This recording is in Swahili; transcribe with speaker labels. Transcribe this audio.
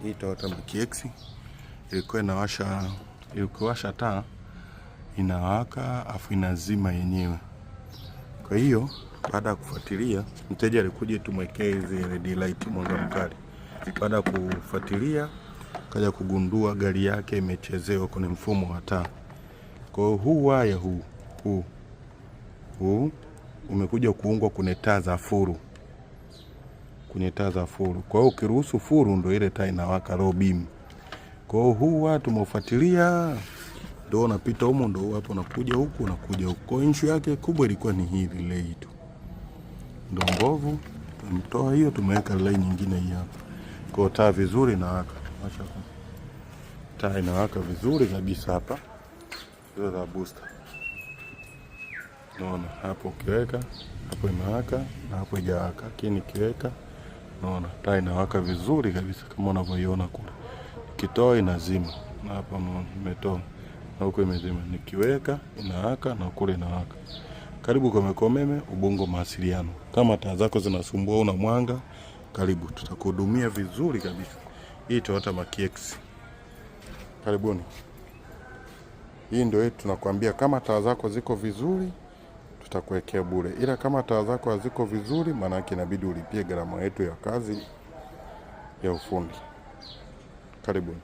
Speaker 1: Hii Toyota Mark X ilikuwa inawasha, ukiwasha taa inawaka afu inazima yenyewe. Kwa hiyo baada ya kufuatilia, mteja alikuja tumwekee hizi LED light mwanga mkali. Baada ya kufuatilia, kaja kugundua gari yake imechezewa kwenye mfumo wa taa. Kwa hiyo huu waya huu umekuja kuungwa kwenye taa za full, kwenye taa za full. Kwa hiyo ukiruhusu full ndo ile taa inawaka low beam. Kwa hiyo huu waya tumeufuatilia, ndio unapita humo, ndio hapo unakuja huku, unakuja huku. Kwa hiyo issue yake kubwa ilikuwa ni hii relay tu, ndio mbovu. Tumetoa hiyo, tumeweka relay nyingine hii hapa. Kwa hiyo taa vizuri inawaka, acha taa inawaka vizuri kabisa hapa, hizo za booster. Naona hapo ukiweka hapo imewaka na hapo haijawaka, lakini nikiweka, naona taa inawaka vizuri kabisa kama unavyoiona kule. Nikitoa inazima, na hapa nimetoa na huko imezima. Nikiweka inawaka na kule inawaka. Karibu kwa Meko Umeme Ubungo Mawasiliano. Kama taa zako zinasumbua, una mwanga, karibu tutakuhudumia vizuri kabisa. Hii Toyota Mark X. Karibuni. Hii ndio yetu, tunakwambia kama taa zako ziko vizuri tutakuwekea bure, ila kama taa zako haziko vizuri, maana yake inabidi ulipie gharama yetu ya kazi ya ufundi. Karibuni.